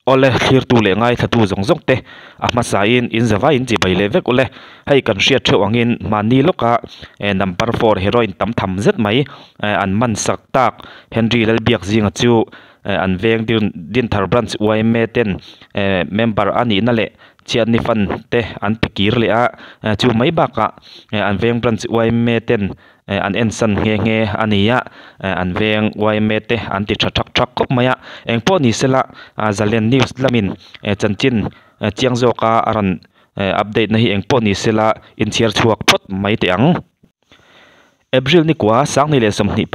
Awle, thlirtu leh ngaithlatu zawng zawng te a hmasain in zavaiin chibai leh vek ule. Hei kan hriat theuh angin mahni lawka number four heroin tam tham zet mai an man sak tak Henry Lalbiak zinga chu an veng Dinthar Branch yma ten member a nihna leh chhiatni fund te an pe kir leh a, chu mai bakah an veng Branch yma ten an ensan nghe nghe a ni a, an veng yma te an ti tha thak thak khawp mai a, engpawh ni sela Zalen News lamin chanchin chiang zawka a rawn update na hi engpawh ni sela inchhiar chhuak phawt mai teh ang. April ni kua 2025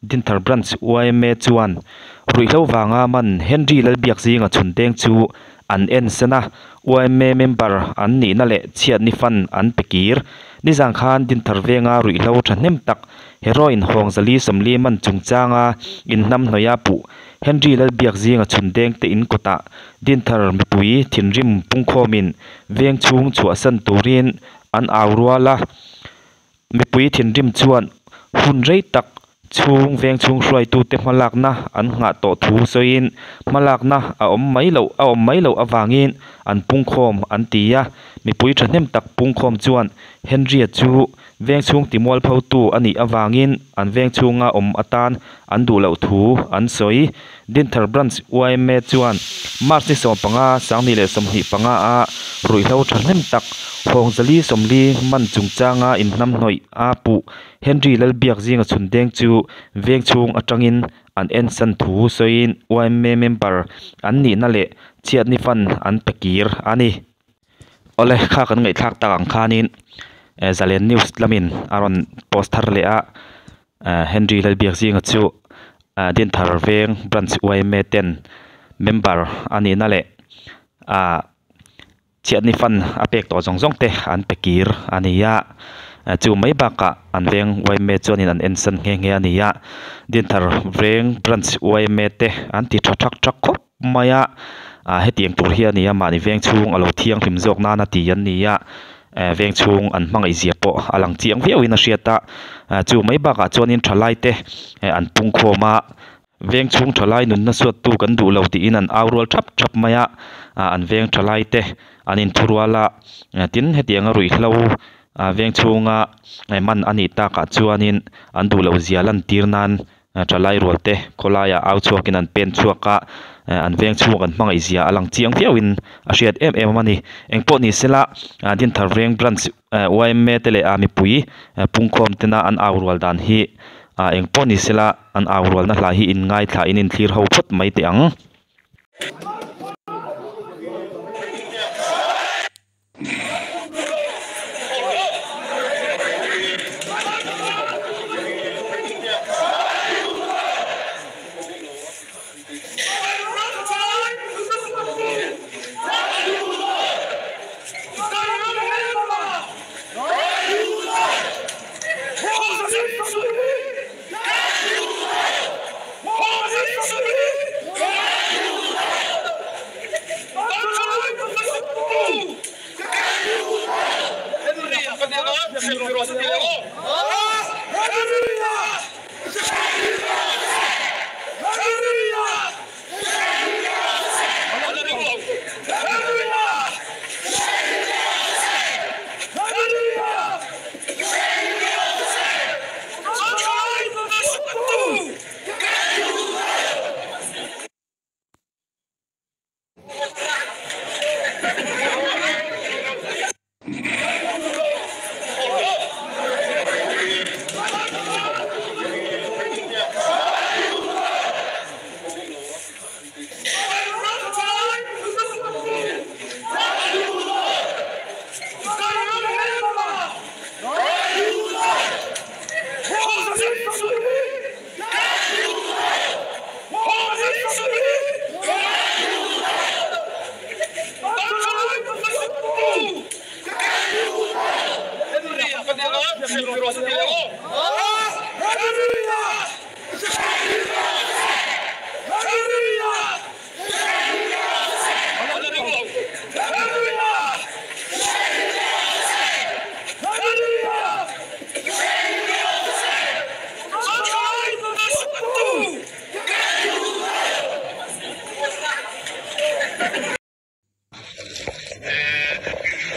Dinthar Branch yma chuan ruihhlo vanga man Henry Lalbiak zinga chhunteng chu an ensan a, yma member an nihna leh chhiatni fund an pe kir. Nizan khan Dinthar venga ruihhlo thahnem tak heroin hawng 440 man chungchanga inhnamhnawih a puh Henry Lalbiak zinga chhunteng te in kawtah Dinthar mipui thinrim pungkhawmin veng chhung chhuahsan turin an au rual a. Mipui thinrim chuan hun rei tak chhung veng chhung hruaitute hmalakna an nghah tawh thu sawiin hmalakna a awm mai loh a awm mai loh avangin an pungkhawm an ti a. Mipui thahnem tak pungkhawm chuan Henry-a chu veng chhung timualphotu a nih avangin an veng chhunga awm atan an duh loh thu an sawi. Dinthar Branch yma chuan March ni 15, 2025 a ruihhlo thahnem tak hawng 440 man chungchanga inhnamhnawih a puh Henry Lalbiak zinga chhundeng chu veng chhung atangin an ensan thu sawiin yma member an nihna leh chhiatni fund an pe kir a ni. Awle kha kan ngaihthlak tak ang khanin Zalen News lamin a rawn post thar leh a Henry Lalbiak zinga chu Dinthar veng Branch yma ten member a nihna leh chhiatni fund a pek tawh zawng zawng te an pe kir a ni a, chu mai bakah an veng yma chuanin an ensan nghe nghe a ni a, Dinthar veng Branch yma te an ti tha thak thak khawp mai a, hetiang tur hi a ni a, mahni veng chhung a lo thianghlim zawk nana ti an ni a, veng chhung an hmangaih zia pawh a lang chiang viauin a hriat a, chu mai bakah chuanin thalai te an pungkhawm a, veng chhung thalai nunna suattu kan duh lo tiin an au rual thap thap mai a, an veng thalai te an inthurual a, tin hetianga ruihhlo veng chhunga man a nih takah chuanin an duh loh zia lantir nan thalai rual te khawlaiah au chhuakin an pen chhuak a, an veng chhung an hmangaih zia a lang chiang viauin a hriat em em a ni. Engpawh ni sela Dinthar veng Branch yma te leh a mipui pungkhawm tena an au rual dan hi engpawh ni sela an au rualna hla hi in ngaithla in inthlir ho phawt mai teh ang.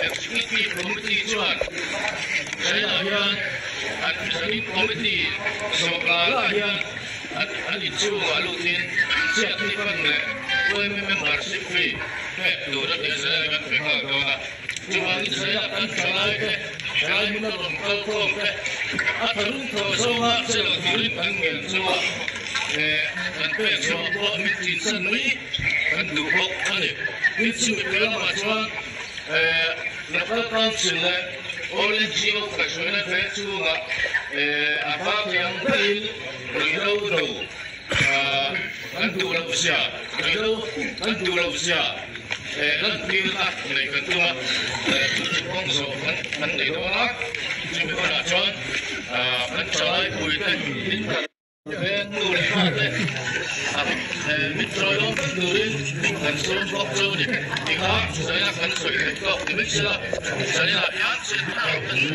Executive Committee chuan China hian an Planning Committee sawrkar hian an inchhungah lutin chhiatni fund leh yma membership fee pek tur a tih zel kan pe nghal dawn a. Chuvangin China kan thalai te, thalai hmun a rawn kal khawm te a thalung thaw zawnga che lo turin kan ngen chu a, kan pek chhuah pawh min chinsan mai kan duh bawk a ni. Tin chumi piah lamah chuan Local Council leh All NGO kaihhruaina ve chungah a hma thiang berin ruihhlo do kan duh loh zia, ruihhlo kan duh loh zia lantirna neih kan tum a, chu kawng zawh kan nei dawn a, chumi hunah chuan kan thalaipui te in Veng nu leh pa te min chawi lawm vek turin kan sawm bawk chu a ni. Tikha China kan sawi theih tawk ni mai sela, China hian chet a rawh a ni.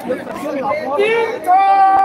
Dinthar! Dinthar!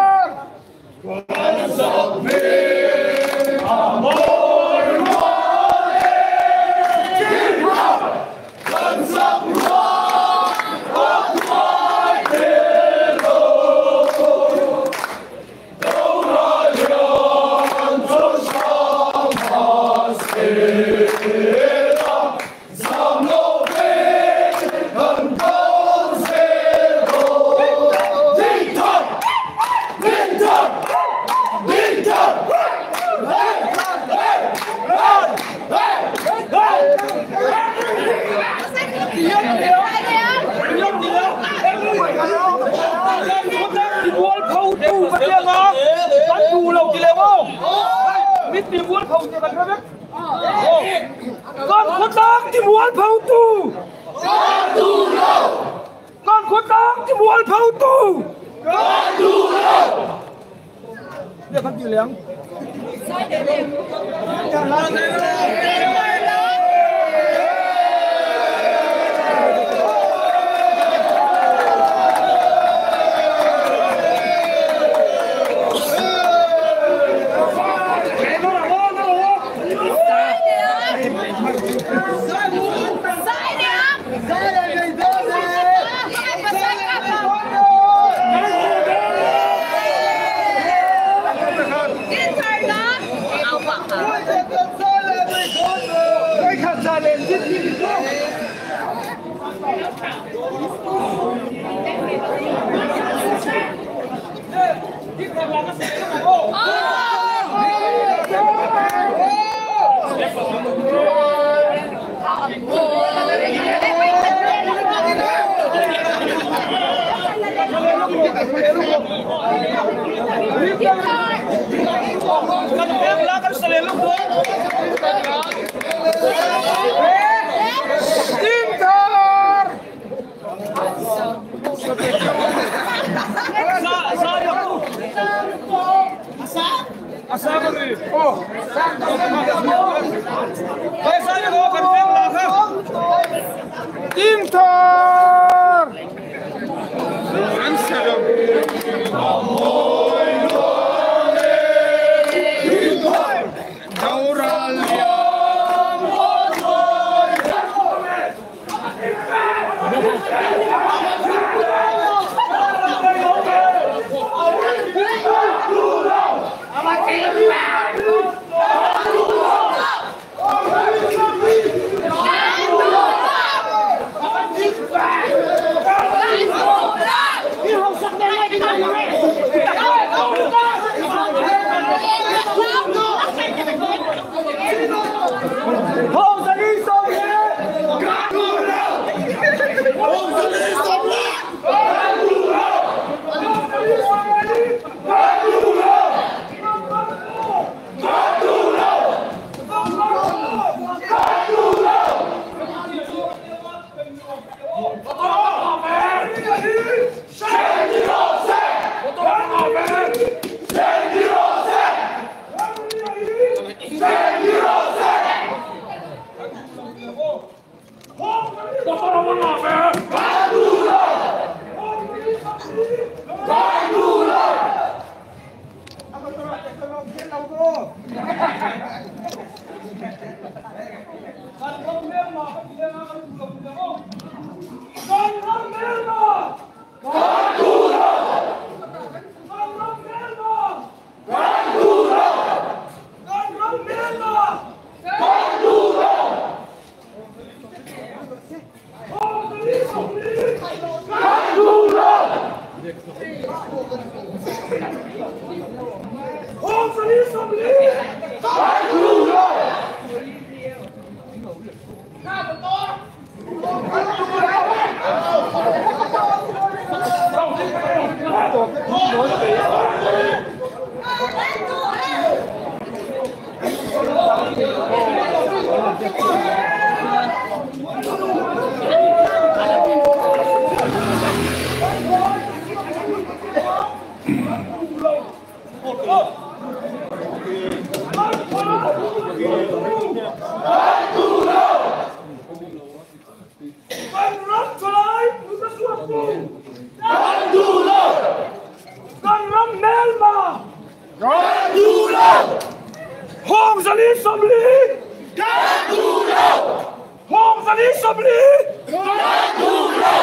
Assembly! Kan duh lo!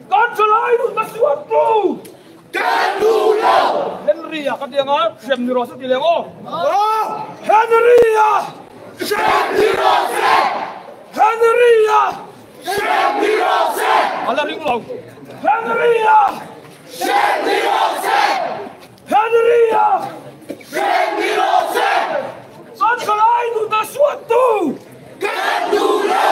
Kan thalai nunna suattu! Kan duh lo! Henry-a ka ti anga hrem ni rawh se ti leh ang aw. Henry-a! Hrem ni rawh se! Henry-a! Hrem ni rawh se! A la ring lo. Henry-a! Hrem ni rawh se! Henry-a! Hrem ni rawh se! Kan thalai nunna suattu! Kan duh lo!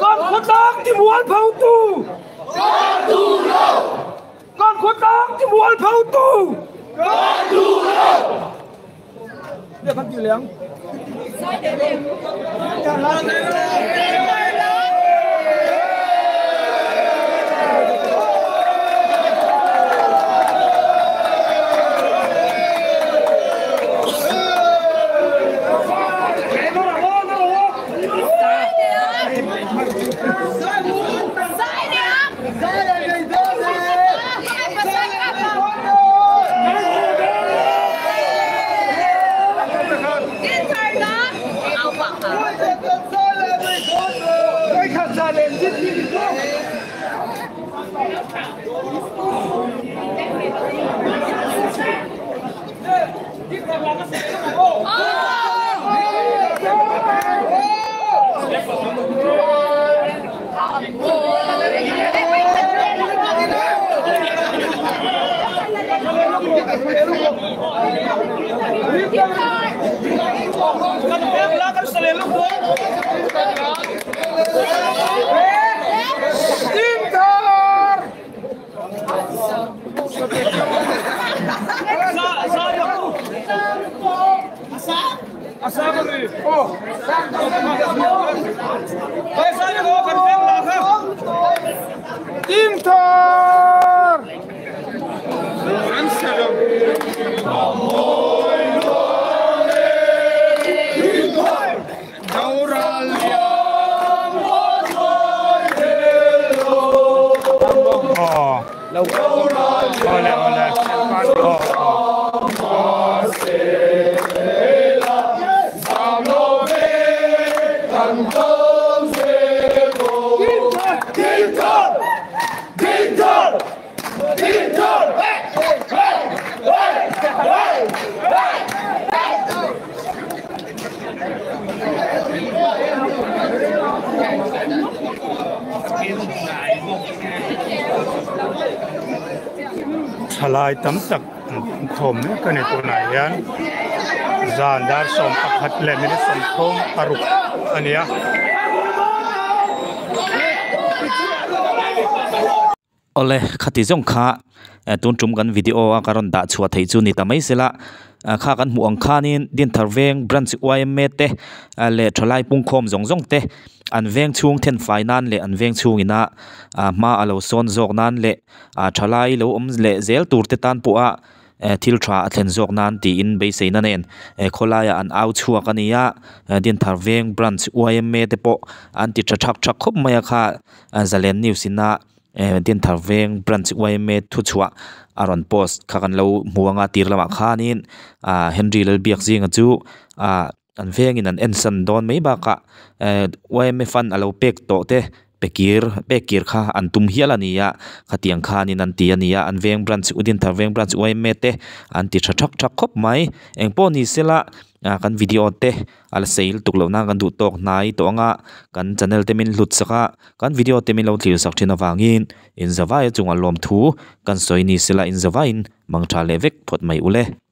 Kan khawtlang ti mualpho tu! Kan duh lo! Kan khawtlang ti mualpho tu! Kan duh lo! Nge kan tih leh ang? Thalai tam tak an pungkhawm mek a ni tunah hian zan dar 11 leh minute 36 a ni a. Awle, khati zawng kha tun tum kan video a ka rawn dah chhuah theih chu ni ta mai sela, kha kan hmuh ang khanin Dinthar Veng Branch yma te leh thalai pungkhawm zawng zawng te an veng chhung thenfai nan leh an veng chhungina hma a lo sawn zawk nan leh thalai lo awm leh zel tur te tan pawha thil tha a thlen zawk nan tiin beiseina nen khawlaiah an au chhuak a ni a, Dinthar Veng Branch yma te pawh an ti tha thak thak khawp mai a kha Zalen News ina. Dinthar veng branch yma thuchhuah a rawn post kha kan lo hmu anga tir lamah khanin ah Henry Lalbiakzinga chu ah an vengin an en san dawn mai bakah eh yma fund a lo pek tawh te pe kir pek kir kha an tum hial a ni a khatiang khanin an ti a ni a an veng branch u Dinthar veng branch yma te an ti tha thak thak khawp mai engpawh ni sela ah kan video te a la sei lutuk loh nan kan duh tawk hnai tawh anga kan channel te min hlut sak a kan video te min lo thlir sak thin avangin inzavai chungah lawmthu kan sawi ni sela inzavaiin mangtha leh vek phawt mai ule.